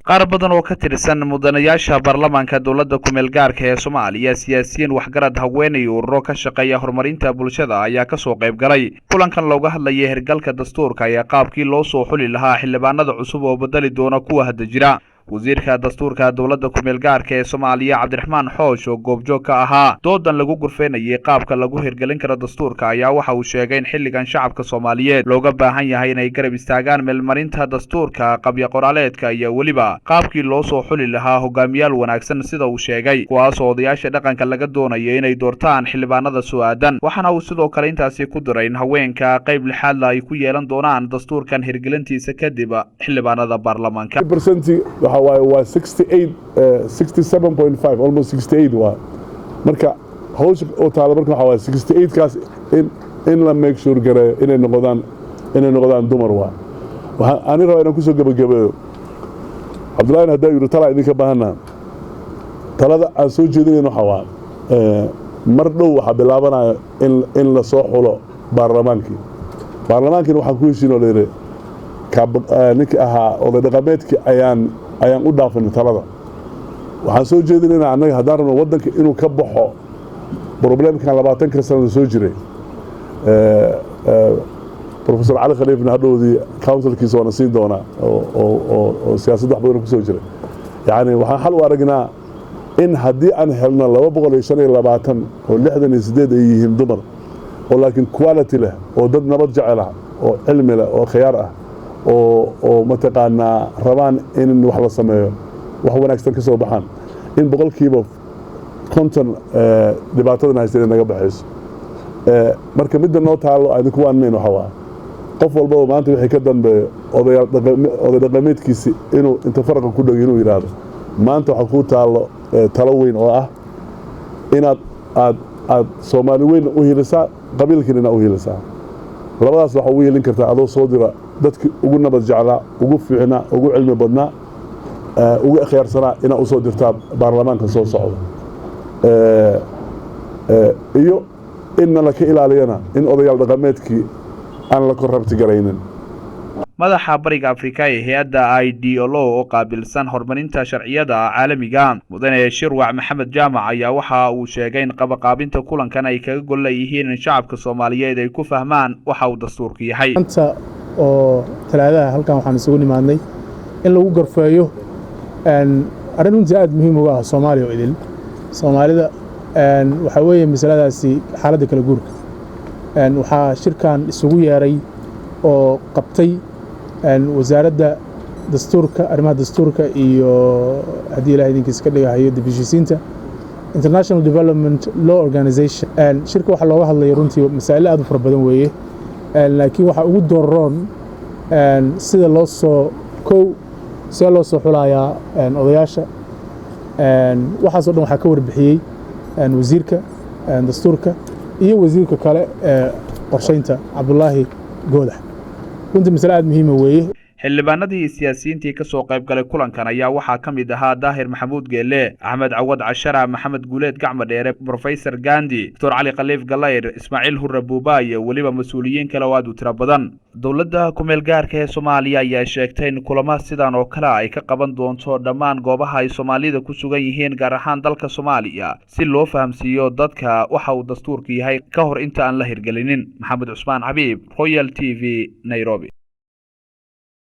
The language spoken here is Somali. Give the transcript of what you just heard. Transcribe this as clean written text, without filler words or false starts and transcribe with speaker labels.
Speaker 1: Qaar badan oo ka tirsan mudanayaasha baarlamaanka dowladda kumeel gaarka ee Soomaaliya, siyaasiyiin, waxgarad, haweenay, ururo ka shaqeeya horumarinta bulshada ayaa kasoo qayb galay kulankan looga hadlayay hirgalka dastuurka ayaa qaabkii loo soo xuli lahaa xildhibaanada cusub oo bedeli doona kuwa hadda jira. Wasiirka dastuurka dowladda kumeel gaarka ee Soomaaliya, Cabdiraxmaan Xoosh, oo goobjoog ka ahaa doodan lagu gurfeynayay qaabka lagu hirgelin karo dastuurka, ayaa waxa uu sheegay in xilligan shacabka Soomaaliyeed looga baahan yahay inay garab istaagaan meelmarinta dastuurka qabya qoraaleedka iyo weliba qaabkii loo soo xuli lahaa hogaamiyaal wanaagsan, sida uu sheegay, kuwaasoo odayaasha dhaqanka laga doonayo inay doortaan xildhibaanada soo-aadan. Waxaana uu sidoo kale intaasi ku diray in haweenka qayb lixaadla ay ku yeelan doonaan dastuurkan hirgelintiisa kadib xildhibaanada baarlamaanka.
Speaker 2: Waxa waaye waa 68, 67.5, almost 68 waa. Marka hawsha oo taala marka waxa waaye 68 kaas in la make sure gareeyo inay noqdaan dumar. Waa waxaan ani rabaa inaan kusoo gebagabeeyo. Cabdullahina haddaa yidhi talaa idinka baahanaa, talada aan soo jeedinayn waxa waa mar dhow waxaa bilaabanaya in la soo xulo baarlamaankii. Baarlamaankiina waxaan ku heshiin oo layidhi ninkii ahaa oday dhaqameedkii ayaan u dhaafinay talada. Waxaan soo jeedinaynaa annaga, haddaan rabno waddanka inuu ka baxo problemkan 20-ka sanada soo jiray, Professor Cali Khaliifna hadhowdii councilkiisa waana siin doonaa oo siyaasadda wax badan ku soo jiray. Yacni waxaan xal u aragnaa in haddii aan helno 225 oo 68 ay yihiin dumar, oo laakiin quality leh, oo dad nabad jecel ah, oo cilmi leh, oo khiyaar ah, oo mataqaanaa rabaan in wax la sameeyo, wax wanaagsan ka soo baxaan, in 50% dhibaatadan haysta inay naga baxayso. Marka midda noo taallo idinku waanmayn waxa waa qof walbaba maanta wixii ka dambeeyo odayaal oday dhaqameedkiisi inuu inta faraqa ku dhego inuu yidhaahdo: maanta waxaa kuu taallo talo weyn oo ah inaad aad Soomaali weyn u hilisaa, qabiilkiina inaad u hilisaa. Labadaas waxaa ugu helin kartaa adoo soo dira dadkii ugu nabad jeclaa, ugu fiicnaa, ugu cilmi badnaa, ugu akhyaarsanaa inaad usoo dirtaa baarlamaanka soo socda, iyo inna la ka ilaaliyana in odayaal dhaqameedkii aan la corrupt garaynin.
Speaker 1: Madaxa Bariga Afrika ee hay-adda IDLO oo qaabilsan horumarinta sharciyada caalamiga, mudane Shirwac Maxamed Jaamac, ayaa waxa uu sheegay in qabaqaabinta kulankan ay kaga gol leeyihiin in shacabka Soomaaliyeed ay ku fahmaan waxa uu dastuurku yahay.
Speaker 3: Maanta oo Talaadaha halkan waxaan isugu nimaadnay in lagu gorfeeyo arrin runtii aad muhiim uga ah Soomaaliya oo idil Soomaalida. Waxaa weeye masaladaasi xaaladda kala guurka. Waxaa shirkan isugu yeeray oo qabtay Wasaaradda Dastuurka, arrimaha dastuurka iyo haddii Ilahay idinkiisa ka dhigahayo dib heshiisiinta, International Development Law Organization. Shirka waxaa looga hadlaya runtii masaa'il aad u fara badan weeye, laakiin waxaa ugu dooroon sida loo soo kow see loo soo xulayaa odayaasha. Waxaasoo dhan waxaa ka warbixiyey wasiirka dastuurka iyo wasiirka kale ee qorsheynta, Cabdulaahi Goodax. Runtii masale aad muhiima weeye.
Speaker 1: Xildhibaanadii siyaasiyiintii ka soo qayb galay kulankan ayaa waxaa ka mid ahaa Daahir Maxamuud Geele, Axmed Cawad Cashara, Maxamed Guuleed Gacmo Dheere, Professor Gandi, Doctor Cali Khaliif Galayr, Ismaaciil Hurre Buuba iyo weliba mas-uuliyiin kale oo aad u tiro badan. Dowladda kumeel gaarka ee Soomaaliya ayaa sheegtay in kulamo sidan oo kale ay ka qaban doonto dhammaan goobaha ay Soomaalida ku sugan yihiin, gaar ahaan dalka Soomaaliya, si loo fahamsiiyo dadka waxa uu dastuurka yahay ka hor inta aan la hirgelinin. Maxamed Cusmaan Xabiib, Royal TV, Nairobi.